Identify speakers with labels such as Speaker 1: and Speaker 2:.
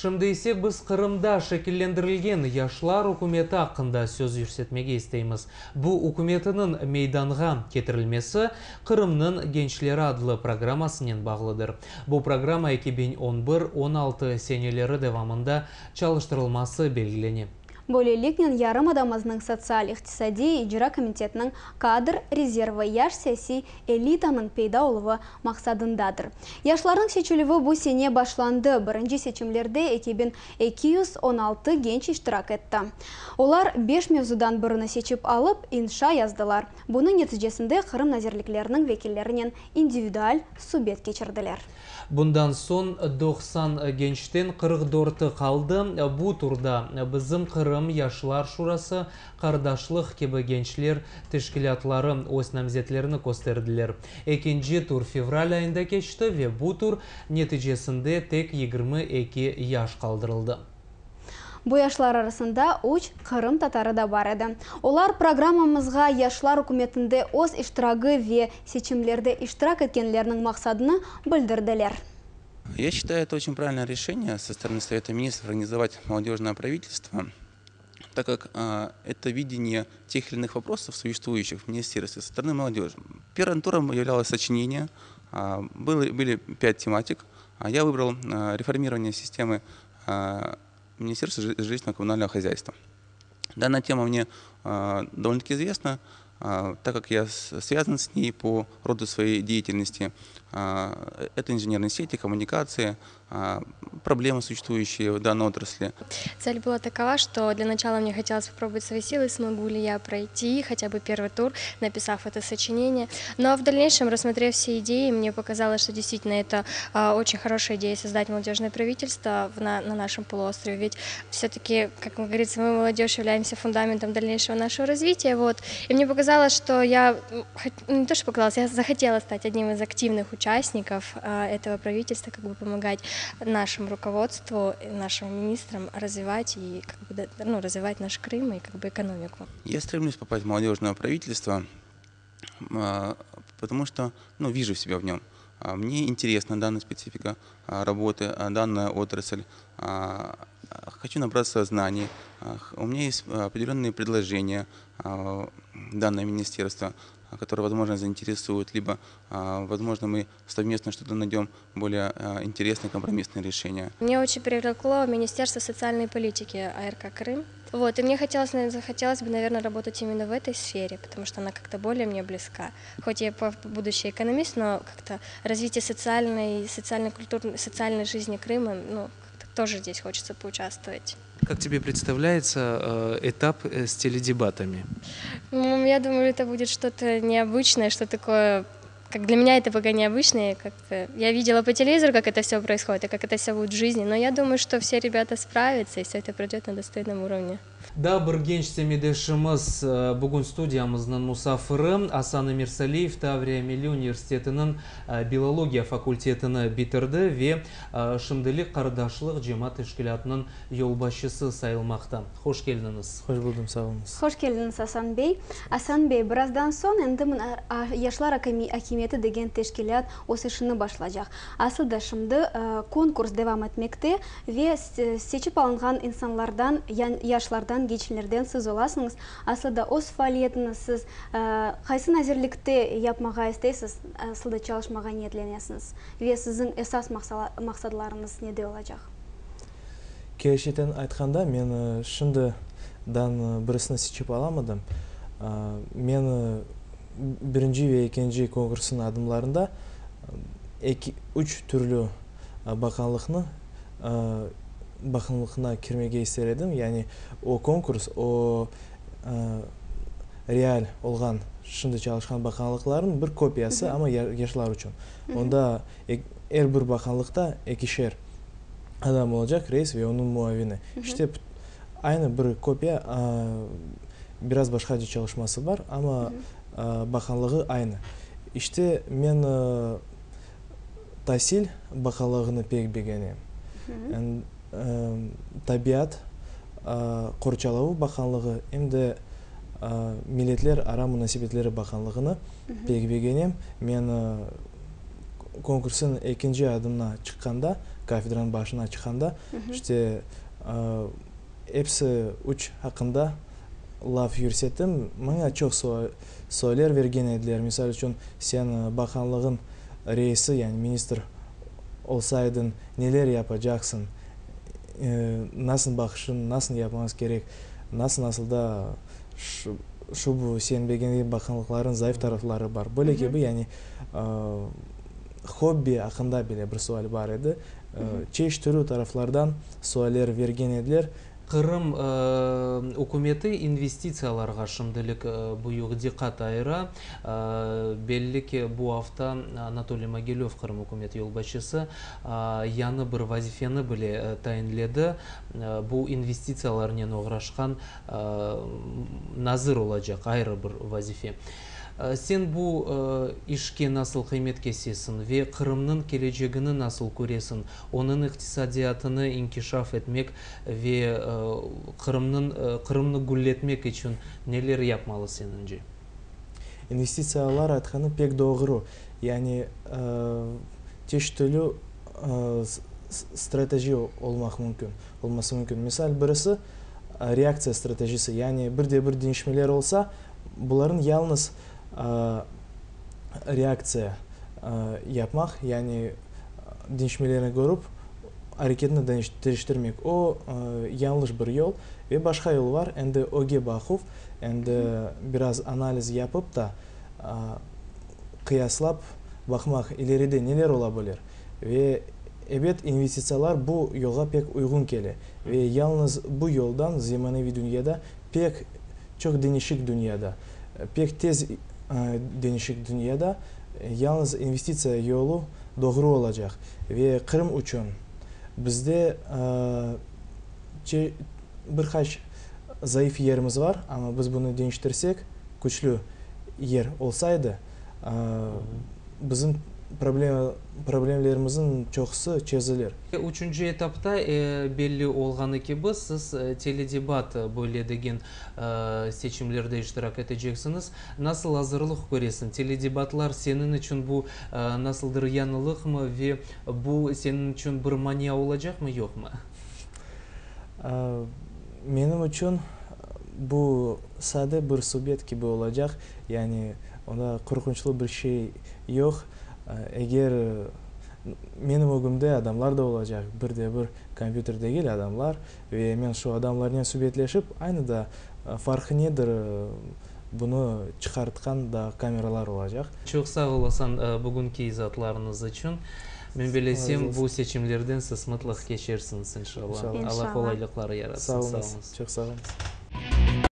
Speaker 1: Şimdi ise biz Qırımda şekillendirilgen Yaşlar ükümeti aqqında söz yürsetmege isteymiz. Bu ükümetiniñ meydanğa ketirilmesi Qırımnıñ gençleri adlı programmasınen bağlıdır. Bu programma 2011-16 seneleri devamında çalıştırılması belgilene.
Speaker 2: Böyleliknen yarımadamıznıñ sotsial-iqtisadiy icra komitetiniñ kadr rezervi yaş siyasiy elitanıñ peyda oluvı maqsadındadır. Yaşlarnıñ seçilüvi bu sene başlandı. Birinci seçimlerde 2216 genç iştirak etti. Olar beş mevzudan birini seçip alıp, inşa yazdılar. Bunıñ neticesinde Qırım nazirlikleriniñ vekillerinen individual subet keçirdiler.
Speaker 1: Bundan soñ 90 gençten 44-i qaldı. Bu turda Bizim Qırım, Yaşlar şurası, Qardaşlıq kibi gençler teşkilâtları öz namzetlerini kösterdiler. Ekinci tur fevral ayında keçti ve bu tur neticesinde tek 22 yaş qaldırıldı.
Speaker 2: Bu yaşlar arasında üç qırımtatarı da bar edi. Olar programmamızğa Yaşlar ükümetinde öz iştiragi ve seçimlerde iştirak etkenleriniñ maqsadını bildirdiler.
Speaker 3: Я считаю, это очень правильное решение со стороны Совета Министров организовать молодежное правительство, так как это видение тех или иных вопросов, существующих в министерстве, со стороны молодежи. Первым туром являлось сочинение. Были пять тематик. Я выбрал реформирование системы Министерства жилищно-коммунального хозяйства. Данная тема мне довольно-таки известна, так как я связан с ней по роду своей деятельности. Это инженерные сети, коммуникации, проблемы, существующие в данной отрасли.
Speaker 4: Цель была такова, что для начала мне хотелось попробовать свои силы, смогу ли я пройти хотя бы первый тур, написав это сочинение. Но в дальнейшем, рассмотрев все идеи, мне показалось, что действительно это очень хорошая идея создать молодежное правительство на нашем полуострове. Ведь все-таки, как говорится, мы, молодежь, являемся фундаментом дальнейшего нашего развития. Вот. И мне показалось, что я, ну, не то что показалось, я захотела стать одним из активных участников этого правительства, как бы помогать нашему руководству, нашим министрам развивать и как бы, ну, развивать наш Крым и как бы экономику.
Speaker 3: Я стремлюсь попасть в молодежное правительство, потому что, ну, вижу себя в нем. Мне интересна данная специфика работы, данная отрасль. Хочу набраться знаний. У меня есть определенные предложения в данное министерство, которые, возможно, заинтересуют, либо, возможно, мы совместно что-то найдем более интересное компромиссное решение.
Speaker 4: Мне очень привлекло Министерство социальной политики АРК Крым. Вот, и мне хотелось, захотелось бы, наверное, работать именно в этой сфере, потому что она как-то более мне близка. Хоть я будущий экономист, но как-то развитие социальной, социальной культурной, социальной жизни Крыма, ну, как-то тоже здесь хочется поучаствовать.
Speaker 5: Как тебе представляется этап с теледебатами?
Speaker 4: Ну, я думаю, это будет что-то необычное, что такое как для меня это пока необычное, как-то я видела по телевизору, как это все происходит, и как это все будет в жизни, но я думаю, что все ребята справятся, и все это пройдет на достойном уровне.
Speaker 1: Daa bir genç semetdeşimiz bugün studiyamıznıñ musafiri Asan Emirsaliyev Tavriya Milliy universitetiniñ biologiya fakultetini bitirdi ve şimdilik Qardaşlıq cemaat teşkilâtınıñ yolbaşçısı sayılmaqta. Hoş keldiñiz.
Speaker 6: Hoş buldum, sağ oluñız.
Speaker 2: Hoş keldiñiz, Asan bey. Asan bey, birazdan soñ endi mına Yaşlar akimiyeti degen teşkilât öz işini başlaycaq. Aslı şimdi konkurs devam etmekte ve seçip alınğan insanlardan, yaşlardan, gençlerden siz olasıñız. Aslı da öz faaliyetini siz qaysı nazirlikte yapmağa isteysiz, aslı da çalışmağa niyetlenesiñiz ve siziñ esas maqsadlarıñız nede olacaq?
Speaker 6: Kerçekten aytqanda, men şimdiden birisini seçip alamadım. Men birinci ve ekinci konkursnıñ adımlarında eki, üç türlü baqanlıqnı baqanlıqına kirmege ister edim. Yani o konkurs, o real olğan, şimdi çalışqan baqanlıqlarnıñ bir kopiyası, amma yaşlar içün. Onda er bir baqanlıqta ekişer adam olacaq, reis ve onıñ muavini. İşte, aynı bir kopiya, biraz başqaca çalışması bar, amma baqanlığı aynı. İşte, men tasil baqanlığını pek begenem. Tabiat qorçalavı baqanlığı, em de milletler ara munasebetleri baqanlığını pek begenem. Men. konkursnıñ ekinci adımına çıqqanda, kafedranıñ başına çıqqanda, işte, episi üç aqqında laf yürsettim. Maña çoq sualler bergen ediler. Misal içün, sen baqanlığıñ reisi, yani ministr olsaydıñ, neler yapacaqsıñ, nasıl baqışıñ, nasıl yapmañız kerek, nasıl nasıl da şu bu sen begengen baqanlıqlarıñ zayıf tarafları bar. Böyle kibi, yani hobbi aqqında bile bir sual bar edi. Çeşit türlü taraflardan sualler bergen ediler.
Speaker 1: Qırım ükümeti investitsiyalarğa şimdilik büyük diqqat ayıra. Belli ki, bu afta Anatoliy Mogilöv, Qırım ükümeti yolbaşçısı, yañı bir vazifeni bile tayinledi, bu investitsiyalarnen oğraşqan nazir olacaq, ayrı bir vazife. Sen bu işke nasıl qıymet kesesiñ ve Qırımnıñ kelecegini nasıl köresiñ, onıñ iqtisadiyatını inkişaf etmek ve Qırımnıñ Qırımnı gülletmek içün neler yapmalı seniñce?
Speaker 6: İnvestitsiyalar aytqanı pek doğru. Yani çeşit-türlü strateji olmaq mümkün, olması mümkün. Misal, birisi reaktsiya stratejisi, yani bir de bir deñişmeler olsa, bularnıñ yalıñız reaktsiya yapmaq, yani deñişmelerni körip, areketni deñiştirmek, o, yañlış bir yol. Ve başqa yol bar, endi ögge baquv, endi biraz analiz yapıp da, qıyaslap baqmaq, ileride neler ola bilir. Ve, ebet, investitsiyalar bu yolğa pek uyğun kele. Ve yalıñız bu yoldan zemaneviy dünyada, pek çoq deñişik dünyada, pek tez deñişik dünyada yalıñız investitsiya yolu doğru olacaq. Ve Qırım içün bizde bir qaç zayıf yerimiz bar, amma biz bunı deñiştirsek, küçlü yer olsaydı, bizim problemlerimizniñ çoqusı çezilir.
Speaker 1: Üçünci etapta, belli olğanı kibi, siz teledebat böyle degen seçimlerde iştirak eteceksiñiz. Nasıl azırlıq köresiñ? Teledebatlar seniñ içün bu nasıldır yañılıqmı ve bu seniñ içün bir mania olacaqmı, yoqmı?
Speaker 6: Menim içün bu sade bir subet kibi olacaq, yani onda qorqunçlı bir şey yoq. Eger menim ögümde adamlar da olacaq, bir de bir kompyuter degil, adamlar, ve men şu adamlarnen subetleşip, aynı da farqı nedir, bunı çıqartqan da kameralar olacaq.
Speaker 1: Çoq sağ olasıñ bugünki izaatlarıñız içün. Men bilesem, bu seçimlerden siz mıtlaq keçersiñiz, inşallah.
Speaker 2: İnşallah.
Speaker 1: Allah qolaylıqlar yaratsın.
Speaker 6: Sağ oluñız. Çoq sağ oluñız.